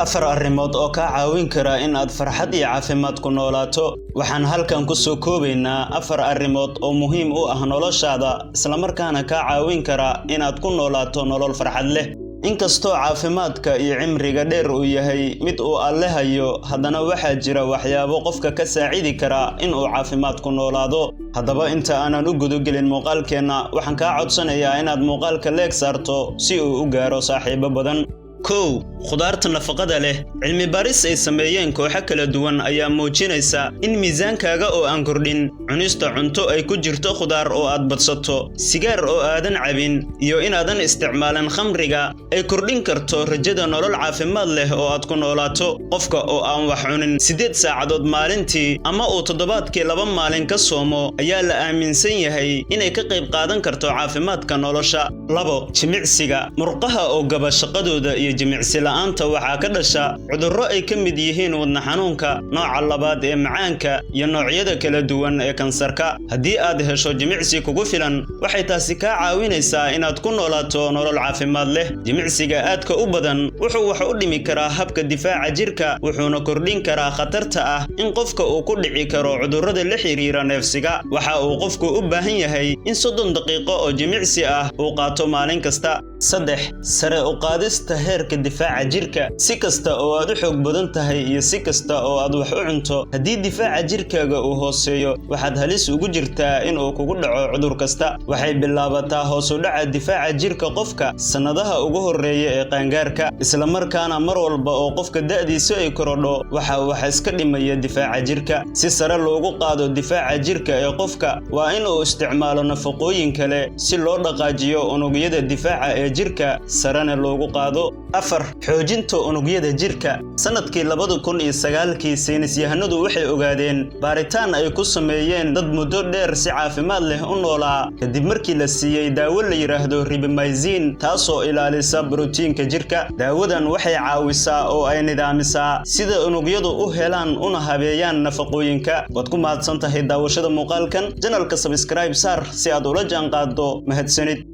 Afar arrimood oo kaa caawin kara in aad farxad iyo caafimaad ku noolaato. Waxaan halkan ku soo koobaynaa afar arrimood oo muhiim u ah noloshaada, islamarkaana kaa caawin kara inaad ku noolaato nolol farxad leh. Inkastoo caafimaadka iyo cimriga dheer uu yahay mid uu Alle hayo, haddana waxaa jira waxyaabo qofka ka saacidi kara in uu caafimaad ku noolaado. Haddaba, inta aanan u gudagelin muuqaalkeenna, waxaan kaa codsanayaa inaad muuqaalka like saarto si uu u gaaro saaxiibo badan. 1, khudaarta nafaqada leh. Cilmi baaris ay sameeyeen kooxo kala duwan ayaa muujinaysa in miisaankaaga oo aan kordhin, cunista cunto ay ku jirto khudaar oo aad badsato, sigaar oo aadan cabin iyo inaadan isticmaalin khamriga ay kordhin karto rajada nolol caafimaad leh oo aad ku noolaato. Qofka oo aan wax cunin 8 saacadood maalintii ama uu toddobaadkii 2 maalin ka soomo ayaa la aaminsan yahay inay ka qayb qaadan karto caafimaadka nolosha. 2, jimicsiga. Murqaha oo gaba shaqadooda iyo jimicsi la'aanta waxaa ka dhasha cudurro ay ka mid yihiin wadna xanuunka, nooca labaad ee macaanka iyo noocyada kala duwan ee kansarka. Haddii aad hesho jimicsi kugu filan, waxay taasi kaa caawinaysaa inaad ku noolaato nolol caafimaad leh. Jimicsiga aadka u badan wuxuu wax u dhimi karaa habka difaaca jirka, wuxuuna kordhin karaa khatarta ah in qofka uu ku dhici karo cudurrada la xiriira neefsiga. Waxa uu qofku u baahan yahay in 30 daqiiqo oo jimicsi ah uu qaato maalin kasta. 3, sare u qaadista heerka difaaca jirka. Si kasta oo aad u xoog badan tahay iyo si kasta oo aad wax u cunto, haddii difaaca jirkaaga uu hooseeyo, waxaad halis ugu jirtaa in uu kugu dhaco cudur kasta. Waxay bilaabataa hoos u dhaca difaaca jirka qofka sannadaha ugu horreeya ee qaangaarka, islamarkaana mar walba oo qofka da'diisu ay korodho waxa wax iska dhimaya difaaca jirka. Si sare loogu qaado difaaca jirka ee qofka, waa in uu isticmaalo nafaqooyin kale si loo dhaqaajiyo unugyada difaaca ee jirka, sarena loogu qaado. 4, xoojinta unugyada jirka. Sanadkii 2009-kii, saynisyahanadu waxay ogaadeen baaritaan ay ku sameeyeen dad muddo dheer si caafimaad leh u noolaa kadib markii la siiyey daawo la yidhaahdo rapamycin, taasoo ilaalisa borotiinka jirka. Daawadan waxay caawisaa oo ay nidaamisaa sida unugyadu u helaan una habeeyaan nafaqooyinka. Waad ku mahadsan tahay daawashada muuqaalkan. Channelka subscribe saar si aad ula jaanqaaddo. Mahadsanid.